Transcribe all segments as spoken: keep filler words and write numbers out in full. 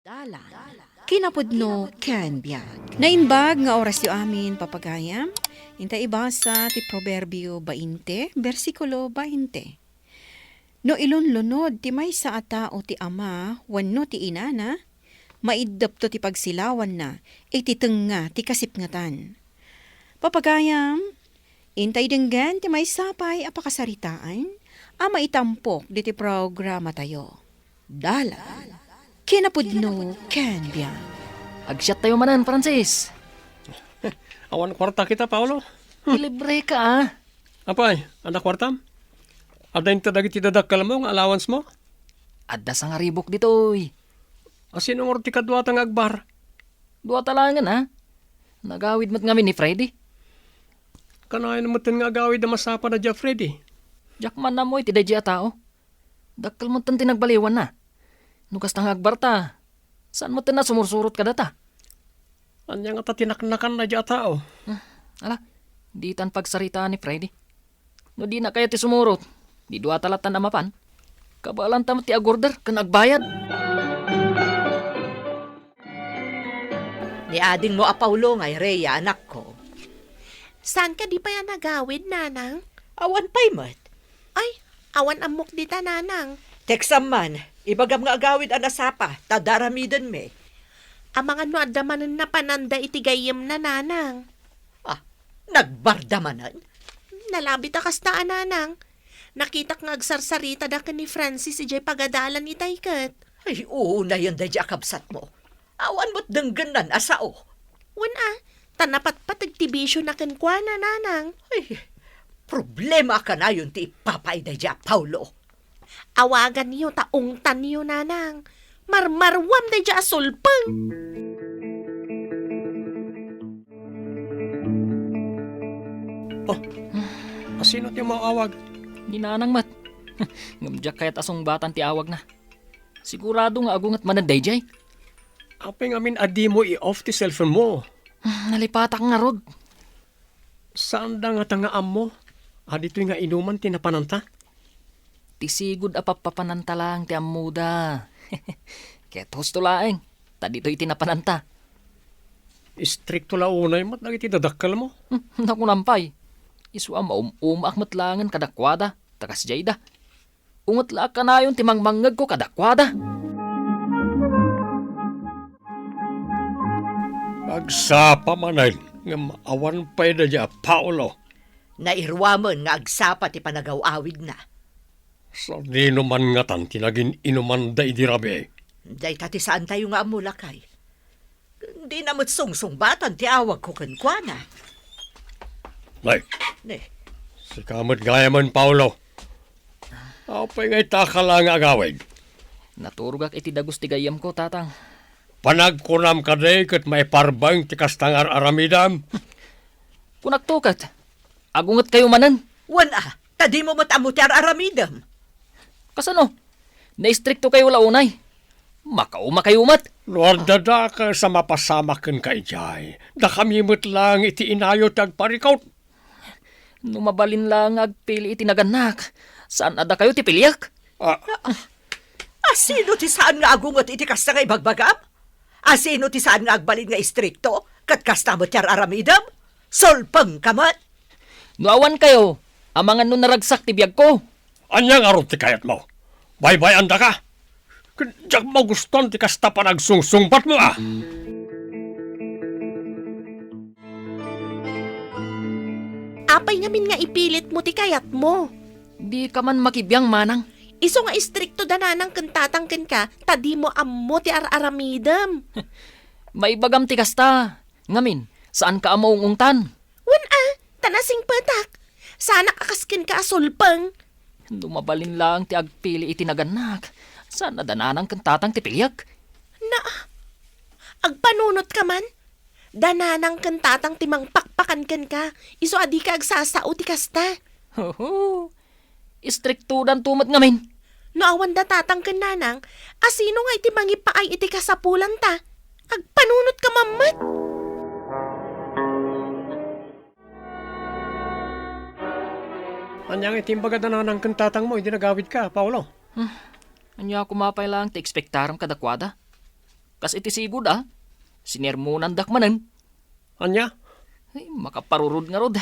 Dalan, kinapudno ken biag. Naimbag nga orasyo amin, papagayam. Inta ibasa ti Proverbio bainte, bersikulo bainte. No ilunlunod ti maysa a tao ti ama wenno ti inana, maiddepto ti pagsilawanna iti tengnga ti kasipngetan. Papagayam, intay denggen ti maysa pay a pakasaritaan a maitampok diti programatayo. Dalan, kinapudno ken biag. Agsiattayo manen, Francis. Awan kuarta kita, Paolo. Ilibre ka, ah. Apay, adda kuartam? Adda inta dagiti dadakkelmo nga allowance mo? Adda sangaribok ditoy. Asino ngarud ti kaduata nga agbar? Duata laengen, ah. Nagawid met ngamin ni Freddy. Kanayon metten nga agawid a masapa daydiay a Freddy? Diak man ammo iti daydiay a tao. Dakkel metten ti nagbaliwanna. No kasta nga agbarta, saan metten a sumursurot kadata? Ania ngata ti naknakan daydiay a tao? Hmm, ala, ditan pagsaritaan ni Freddy. No dina kayat ti sumurot, di duata lattan a mapan. Kabaelanta met ti agorder ken agbayad. Ni adingmo a Paolo nga Rhea, anakko. Saan kadi pay a nagawid, nanang? Awan pay met. Ay, awan ammok dita, nanang. Teksam man, ibagam nga agawid a nasapa, ta adda aramidenmi. Amangan no adda manen napananda iti gayyemna, nanang. Ah, nagbarda manen? Nalabit a kasta a, nanang. Nakitak nga agsarsaritada ken ni Francis idiay pagadalan itay ket. Ay, unayen daydiay a kabsatmo. Awan met denggennan a sao. Wen a, ta napatpateg ti bisiona kenkuana, nanang. Ay, problema a kanayon ti ipapay daydiay a Paolo. Awaganyo ta ungtanyo, nanang. Marmaruam daydiay a sulpeng. Oh, asino ti maawag? Ni nanang met. Ngem diak kayat a sungbatan ti awagna. Sigurado nga agunget manen daydiay. Apay ngamin a dimo i-off ti cellphone mo? Nalipatak ngarud. Saanda ngata nga ammo a ditoy nga inuman ti napananta? Ti sigud a pappapananta laeng ti ammoda. Ket husto laeng, ta ditoy ti napananta. Istrikto la unay met dagiti dadakkelmo. Hmm, nakunam pay. Isu a maum-umaak met laengen kadakuada, ta kasdiayda. Unget la a kanayon ti mangmangngegko kadakuada. Agsapa manen, ngem awan pay daydiay a Paolo. Nairuamen nga agsapa ti panagaw-awidna. Sadino man ngatan ti nagin-inumanda idi rabii? Dayta ti saantayo nga ammo, lakay. Dina met sungsungbatan ti awagko kenkuana. Nay. Ne. Sika met gayamen, Paolo. Apay nga itaka la nga agawid? Naturogak iti dagus ti gayyemko, Tatang. Panagkunam kadi ket maiparbeng ti kasta nga ar-aramidem? Kunakto ket, agungetkayo manen. Wen a, ta dimo met ammo ti ar-aramidem. Kasano? Naistriktokayo la unay. Makaumakayo met. No adda dakes a mapasamak kenka idiay, dakami met laeng iti inayo ti agparikut. No mabalin laeng nga agpili iti nagannak, saan a dakayo ti piliek? Ah. Asino ti saan nga agunget iti kasta nga ibagbagam? Asino ti saan nga agbalin nga istrikto ket kasta met ti ar-aramidem? Sulpengka met! No awankayo, amangan no naragsak ti biagko. Ania ngarud ti kayatmo? Baybay-andaka? Ket diak magustuan ti kasta panagsungsungbatmo a. Apay ngamin nga ipilitmo ti kayatmo? Dika man makibiang, manang. Isu nga istrikto da nanang ken tatang kenka, ta dimo ammo ti ar-aramidem. Maibagam ti kasta. Ngamin, saanka a maung-ungtan? Wen a, ta nasingpetak. Saanak a kas kenka a sulpeng. No mabalin laeng ti agpili iti nagannak, saan a da nanang ken tatang ti piliek? Na, agpanunotka man? Da nanang ken tatang ti mangpakpakan kenka, isu a dika agsasao ti kasta. Hoho, istriktodanto met ngamin. No awan da tatang ken nanang, asino nga iti mangipaay iti kasapulanta? Agpanunotka man met. Ania nga iti imbaga da nanang ken tatangmo idi nagawidka, Paolo? Hmm. Ania koma pay laeng ti ekspektarem kadakuada? Kas iti sigud a, sinermonandak manen. Ania? Ay, makaparurod ngarud.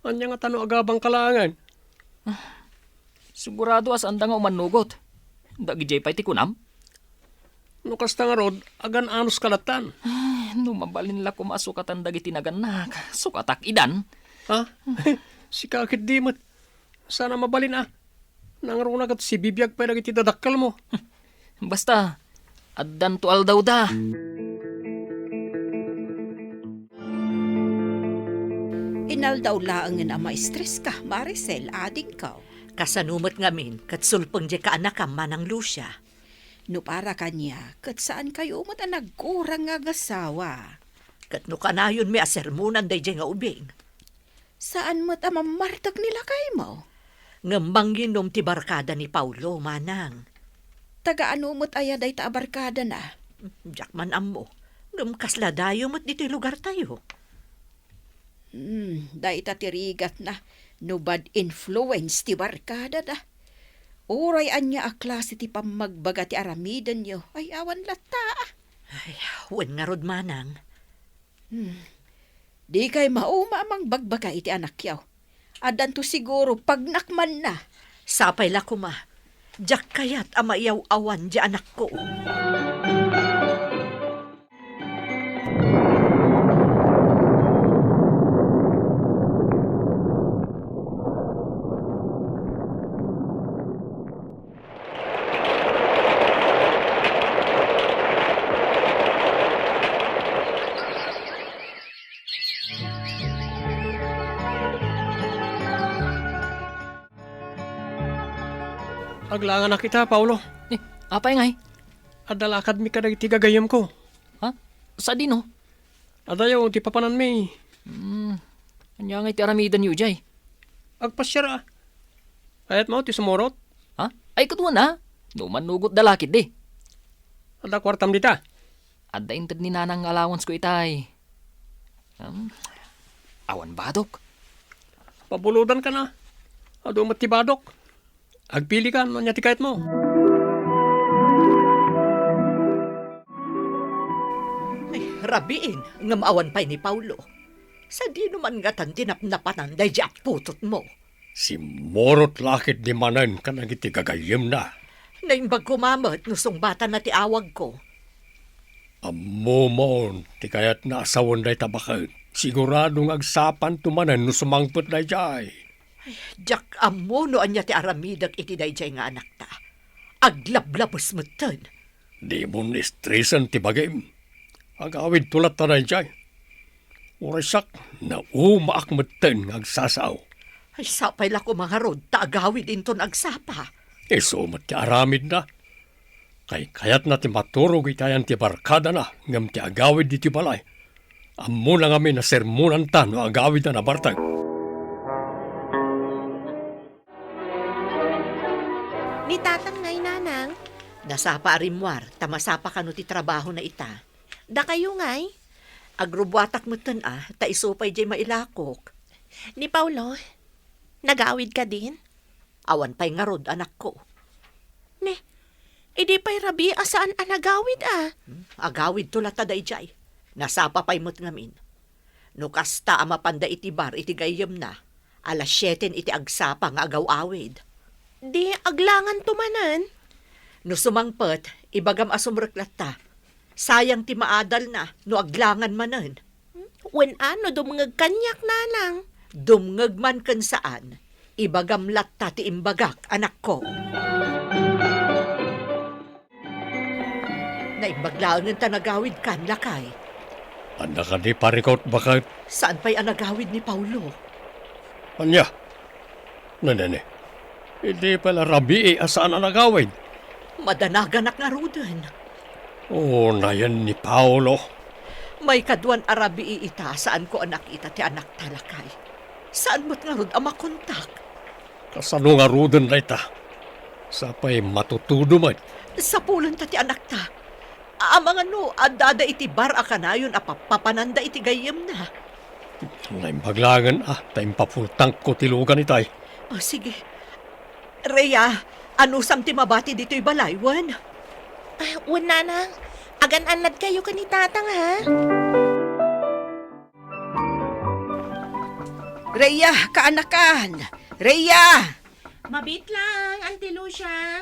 Ania ngata no agabangka laengen? Sigurado a saanda nga umannugot. Dagidiay pay ti kunam? No kasta ngarud, agan-anoska lattan. Ay, no mabalin la koma a sukatan dagiti nagannak, sukatak idan. Ha? Sika ketdi met. Saan a mabalin a. Nangruna ket sibibiag pay dagiti dadakkelmo. Basta, addanto aldawda. Inaldaw laengen a maestreska, Maricel, adingko. Kasano met ngamin, ket sulpeng diay kaanakam, Manang Lucia? No para kaniak, ket saankayo met a nagkurang nga agasawa. Ket no kanayonmi a sermonan daydiay nga ubing. Saan met a mammartek ni lakaymo? Ngem manginom ti barkada ni Paulo, manang. Taga ano met aya dayta a barkadana? Diak man ammo. Ngem kasla dayo met ditoy lugartayo. Hmm, dayta ti rigatna no bad influence ti barkadada. Uray ania a klase ti pammagbaga ti aramidenyo, ay awan latta. Ay, wen ngarud, manang. Hmm. Dikay mauma a mangbagbaga iti anakyo. Addanto siguro pagnakmanna. Sapay la koma. Diak kayat a maiyaw-awan diay anakko. Aglanganak ita, Paolo. Eh, apay ngay? Adda lakadmi kadagiti gagayyemko. Ha? Sadino? Adayo ti papananmi. Hmm. Ania ngay ti aramidenyo idiay? Agpasiar a. Kayatmo ti sumurot? Ha? Ay, ket wen a. No mannugot da lakit di. Adda kuartam dita? Adda inted ni nanang nga allowance ko itay. Hmm. Awan badok. Pabulodanka na. Adu met ti badok. Agpilika no ania ti kayatmo. Ay, rabiin, ngem awan pay ni Paolo. Sadino man ngatan ti napnapanan daydiay a putotmo? Simmurot lakit di manen kadagiti gagayyemna. Naimbag koma met no sungbatanna ti awagko. Ammomon ti kayatna a sawen dayta baket. Sigurado nga agsapanto manen no sumangpet daydiay. Ay, diak ammo no ania ti aramidek iti daydiay nga anakta. Aglablabes metten. Dimon estresen ti bagim. Agawidto latta daydiay. Uray siak, naumaak metten nga agsasao. Ay, sapay la koma ngarud ta agawid inton agsapa. Isu met ti aramidna. Kaykayatna ti maturog iti ayan ti barkadana ngem ti agawid iti balay. Ammona ngamin a sermonanta no agawid a nabartek. Ni tatang ngay, nanang? Nasapa a rimmuar, ta masapa kano ti trabahona ita. Dakayo ngay? Agrubuatak metten a, ta isu pay diay mailakok. Ni Paolo, nagawid kadin? Awan pay ngarud, anakko. Ne, idi pay rabii a saan a nagawid a? Hmm, agawidto latta daydiay. Nasapa pay met ngamin. No kasta a mapanda iti bar iti gayyemna, alas sieten iti agsapa nga agaw-awid. Di aglanganto manen? No sumangpet, ibagam a sumrek latta. Sayang ti maadalna no aglangan manen. Wen a no dumngeg kaniak, nanang? Dumngeg man ken saan, ibagam latta ti imbagak, anakko. Naimbag laengen ta nagawidkan, lakay. Adda kadi parikut, baket? Saan pay a nagawid ni Paolo? Ania? Ne, ne, ne. Idi pay la rabii a saan a nagawid. Madanaganak ngaruden. Unayen ni Paolo. Maikaduan a rabii ita, saanko a nakita ti anakta, lakay. Saan met ngarud a makontak? Kasano ngaruden dayta? Sapay matutudo met. Sapulenta ti anakta. Amangan no addada iti bar a kanayon a pappapananda iti gayyemna. Naimbag laengen a, ta impapultangko ti lugan itay. O, sige. Rhea, anusam ti mabati ditoy balay, wen? Ah, wen, nanang. Agan-annadkayo ken ni Tatang, ha? Rhea, kaanakan! Rhea! Mabiit lang, Auntie Lucia.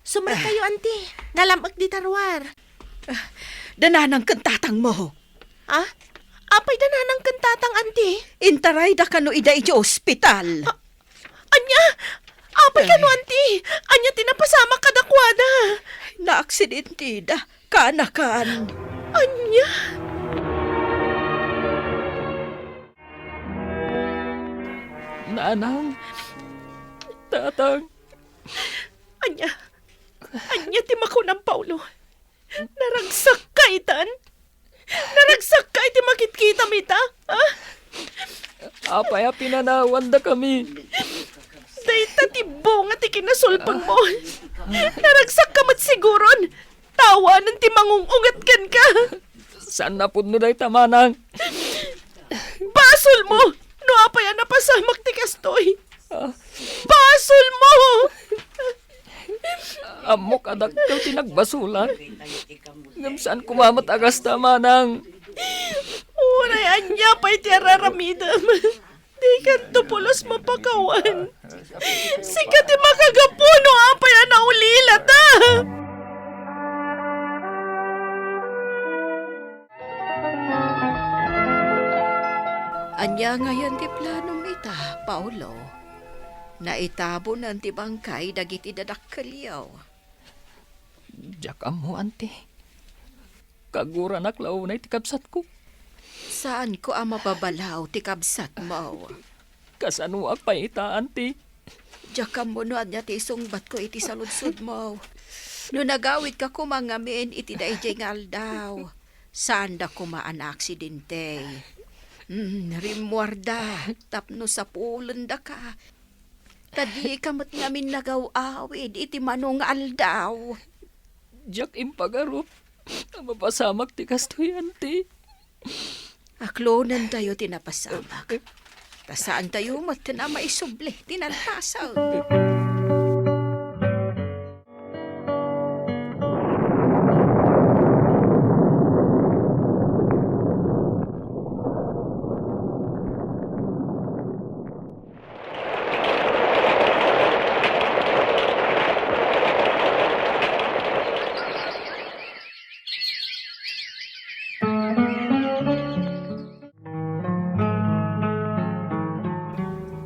Sumrekkayo, Auntie. Nalam-ek dita ruar. Ah, da nanang ken tatangmo. Ah? Apay da nanang ken tatang, Auntie? Intarayda kano ida idiay ospital. Ah, ania? Apay kano, Auntie? Ania ti napasamak kadakuada? Naaksidenteda. Kaanakan. Ania? Nanang, tatang. Ania? Ania ti makunam, Paolo? Naragsakka itan? Naragsakka iti makitkitam ita? Ha? Apay a pinanawandakami? Dayta ti bunga ti kinasulpengmo. Naragsakka met siguron. Tawanen ti mangung-unget kenka. Saan a pudno dayta, manang. Basolmo! No apay a napasamak ti kastoy. Ah. Basolmo! Ammok a dakkel ti nagbasolak. Ngem saan koma met a kasta, manang. Uray ania pay ti ar-aramidem. Dikanto pulos mapakawan. Sika ti makagapu no apay a naulilata. Ania ngayen ti planom ita, Paolo? Naitabonen ti bangkay dagiti dadakkelyo. Diak ammo, anti. Kaguranak la unay ti kabsatko. Saanko a mababalaw ti kabsatmo. Kasanoak pay ita, anti? Diak ammo no ania ti isungbatko iti saludsodmo. No nagawidka koma ngamin iti daydiay nga aldaw, saanda koma a naaksidente. Mm, rimmuarda tapno sapulendaka. Ta dika met ngamin nagaw-awid iti mano nga aldaw. Diak impagarup a mapasamak ti kastoy, anti. Aklonentayo ti napasamak. Ta saantayo met a maisubli ti nalpasen.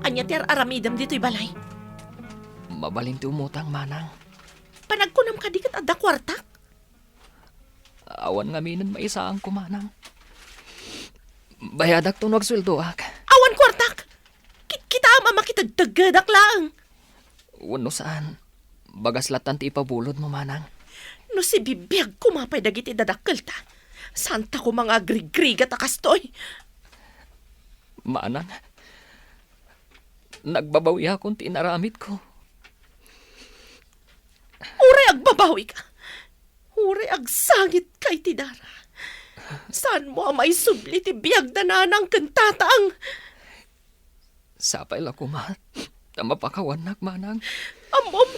Ania ti ar-aramidem ditoy balay? Mabalin ti umutang, manang. Panagkunam kadi ket adda kuartak? Awan ngaminen maisaangko, manang. Bayadakto no agsueldoak. Awan kuartak? Ki-, kitaem a makitegteggedak laeng. Wenno saan, bagas lattan ti ipabulodmo, manang. No sibibiag koma pay dagiti dadakkelta, saanta koma nga agrigrigat a kastoy. Manang, nagbabawiakon ti inaramidko. Uray agbabawika. Uray agsangitka iti dara. Saanmo a maisubli ti biag da nanang ken tatang? Sapay la koma ta mapakawannak, manang. Ammom,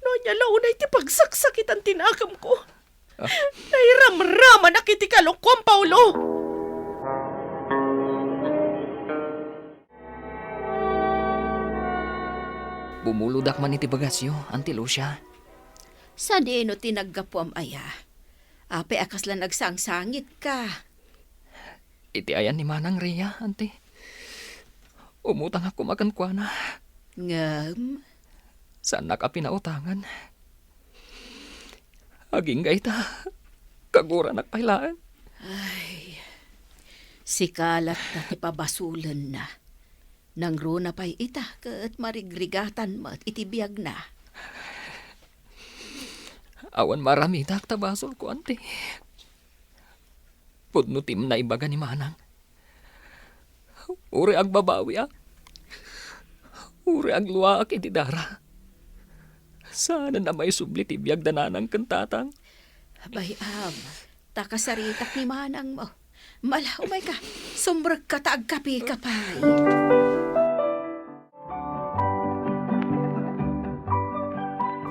no ania la unay ti pagsaksakitan ti nakemko. Ah. Nairamramanak iti kalokoam, Paolo. Bumulodak man iti bagasyo, Auntie Lucia. Sadino ti naggapuam aya? Apay a kasla nagsangsangitka? Iti ayan ni Manang Ria, anti. Umutangak koma kenkuana. Ngem? Saannak a pinautangan. Agingga ita, kaguranak pay laeng. Ay, sika latta ti pabasolenna. Nangruna pay ita ket marigrigatan met iti biagna. Awan maaramidak ta basolko, anti. Pudno ti naibaga ni Manang. Uray agbabawiak. Uray agluaak iti dara. Saanen a maisubli ti biag da nanang ken tatang. Bay-am, ta kasaritak ni manangmo. Mala, umayka. Sumrekka ta agkapika pay.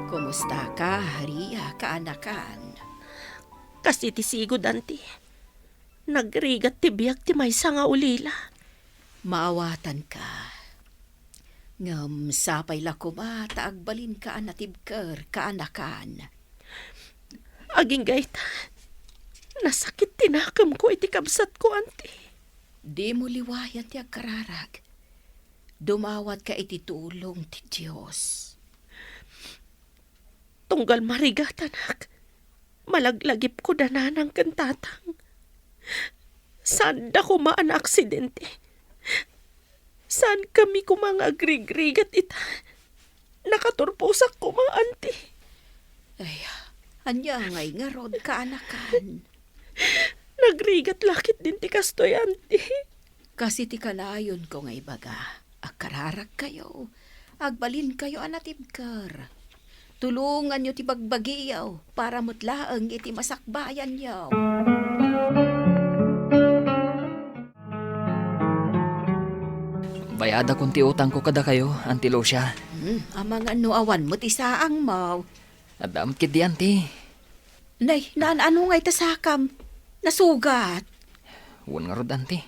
Komo Kumusta ka, Ria, kaanakan? Kas iti sigud, Auntie. Nagrigat ti biag ti maysa nga ulila. Maawatanka. Ngem sapay la koma ta agbalinka a natibker, kaanakan. Agingga ita, nasakit ti nakemko iti kabsatko, Auntie. Dimo liwayan ti agkararag. Dumawatka iti tulong ti Dios. Tunggal marigatanak, malaglagipko da nanang ken tatang. Saanda koma a naaksidente. Saankami koma nga agrigrigat ita. Nakaturposak koma, Auntie. Ay, ania ngay ngarud, kaanakan? Nagrigat la ketdin ti kastoy, Auntie. Kas iti kanayonko nga ibaga, agkararagkayo, agbalinkayo a natibker. Tulonganyo ti bagbagiyo para met laeng iti masakbayanyo. Bayadakon ti utangko kadakayo, Auntie Lucia. Hmm, amangan no awan met ti saangmo. Adda met ketdi, Auntie. Nay, naan-ano ngay ta sakam? Nasugat? Wen ngarud, Auntie.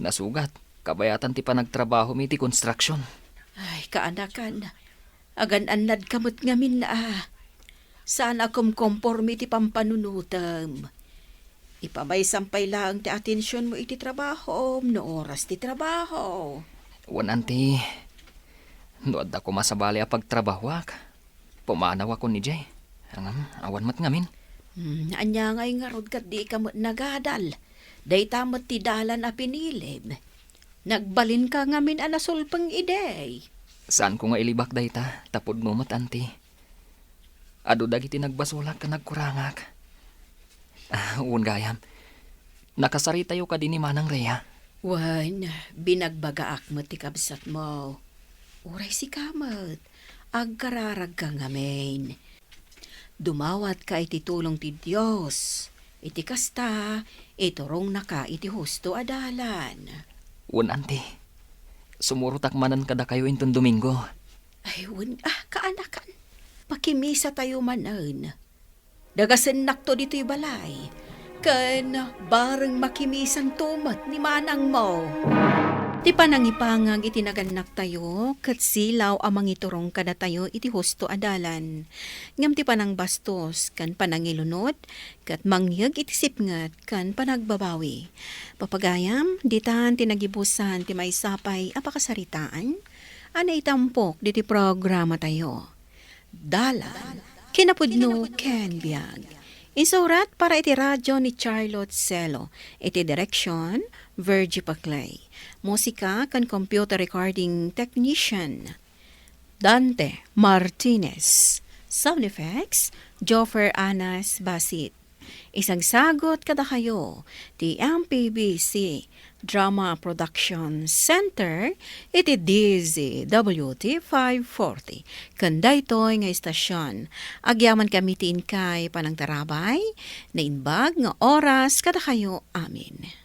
Nasugat. Kabayatan ti panagtrabahom iti construction. Ay, kaanakan. Agan-annadka met ngamin a. Saan a kumkomporme iti pampanunotem. Ipamaysam pay laeng ti atensionmo iti trabahom no oras ti trabaho. Wen, Auntie. No adda koma sabali a pagtrabahoak, pumanawakon idiay. Ngem, awan met ngamin. Hmm, ania ngay ngarud ket dika met nagadal? Dayta met ti dalan a pinilim. Nagbalinka ngamin a nasulpeng idi. Saanko nga ilibak dayta, ta pudno met, Auntie. Adu dagiti nagbasolak ken nagkurangak. Ah, wen gayam. Nakasaritayo kadi ni Manang Rhea? Wen, binagbagaak met ti kabsatmo. Uray sika met, agkararagka ngamin. Dumawatka iti tulong ti Dios. Iti kasta, iturongnaka iti husto a dalan. Wen, Auntie. Sumurotak manen kadakayo inton Domingo. Ay, wen, ah, kaanakan. Pakimisatayo manen. Dagasennakto ditoy balay, ken bareng makimisanto met ni manangmo. Ti panangipangag iti nagannaktayo ket silaw a mangiturong kadatayo iti husto a dalan. Ngem ti panangbastos ken panangilunod ket mangyeg iti sipnget ken panagbabawi. Papagayam, ditan ti nagibusan ti maysa pay a pakasaritaan a naitampok ditoy programatayo. Dalan, kinapudno ken biag. Insurat para iti radio ni Charlotte Celo. Iti direksion, Virgie Paclay. Musika ken computer recording technician, Dante Martinez. Sound effects, Joffer Anas Basit. Isagsagut kadakayo ti M P B C Drama Production Center iti D Z W T five forty. Ken daytoy nga istasion, agyamankami ti inkay panangtarabay, naimbag nga oras kadakayo amin.